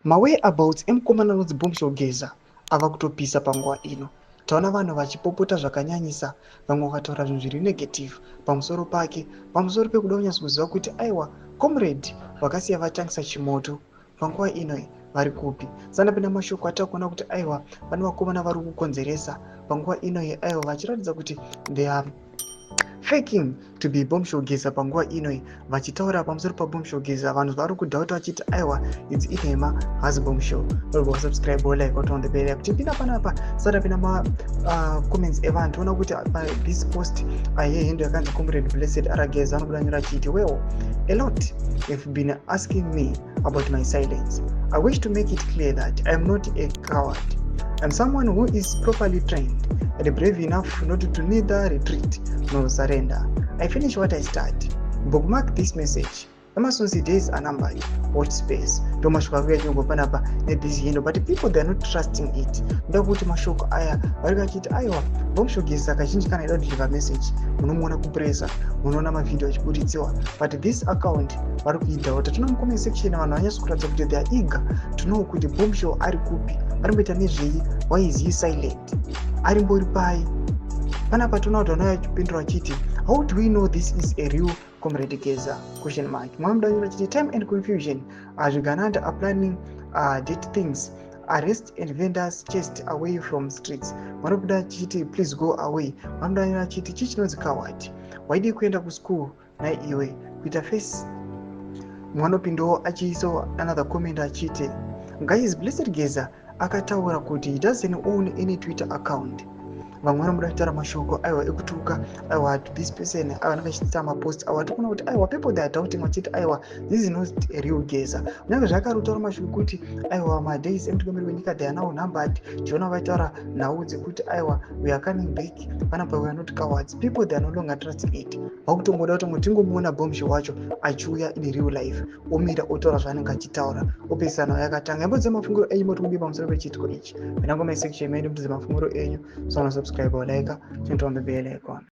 Mawhereabouts emukomana anonzi Bombshell Geza ava kutopisa panguva ino. Taona vanhu vachipopota zvakanyanyisa, vamwe vakataura zvinhu zviri negative pamusoro pake, pamusoro pekuda kunyatsokuziva kuti aiwa, comrade vakasiya vatangisa chimoto panguva ino vari kupi. Sandapinda mashoko atakuona kuti aiwa, pane vakomana vari kukonzeresa panguva ino, aiwa, vachiratidza kuti they are faking to be Bombshell Geza panguva ino, vachitaura pamusoro paBombshell Geza. Vanhu vari kudhauta vachiti aiwa, idzi inhema, hazi Bombshell. Subscribe, like, on the bell kuti pinda panapa. Satapinda macomments evanhu, toona kuti this post yehandle yakanzi Comrade Blessed R Geza, anobuda nyora achiti, "Well, a lot have been asking me about my silence. I wish to make it clear that I am not a coward. I'm someone who is properly trained and brave enough not to neither retreat nor surrender. I finish what I start. Bookmark this message. Emmerson's days are numbered. Watch space." Ndo mashoko ari kuya panapa nethis handle, but people, they are not trusting it. Ndoda kuti mashoko aya vari vachiti aiwa, Bombshell Geza kazhinji kana ida kudeliver message, munomuona kupresa, munoona mavhidhio achiburitsiwa, but this account vari kuidhauta. Tinoona mucomment section vanhu vanyatso kuratidza kuti they are eager to know kuti Bombshell ari kupi, arimboita nezvei, why is he silent, arimbori pai panapa. Toona kuti vanouya vachipindura vachiti, "How do we know this is a real Comrade Geza?" question mark. Mumwe mudanyura achiti, "Time and confusion. Zvigananda are planning dirty things. Arrest and vendors chased away from streets." Vanobuda achiti, "Please go away." Vanodanyura achiti, "Chii chinonzi coward? Waidii kuenda kuschool naiiwe kuita face?" Mumwe anopindawo achiisawo another comment achiti, "Guys, Blessed Geza akataura kuti he doesn't own any Twitter account." Vamwe vanobuda kutaura mashoko aiwa ekutuka, aiwa, to this person, aiwa, anenge achiita mapost aiwa. Tikuona kuti aiwa, people, they are doubting vachiti aiwa, this is not a real Geza, kunyange zvakare kutaura mashoko ekuti aiwa, madays emutungamiri wenyika, they are now numbered. Tiona vaitaura nhau dzekuti aiwa, we are coming back panapa, we are not cowards. People, they are no longer trusting it. Vakutongoda kuti tingomuona Bombshell wacho achiuya in real life, omira otaura zvaanenge achitaura, opesana yakatanga. Yambodza mafungiro enyu, moti kudii pamusoro pechiitiko ichi? Mina comment section medu, mutidze mafungiro enyu. Usana subscribe, like, turn on the bell icon.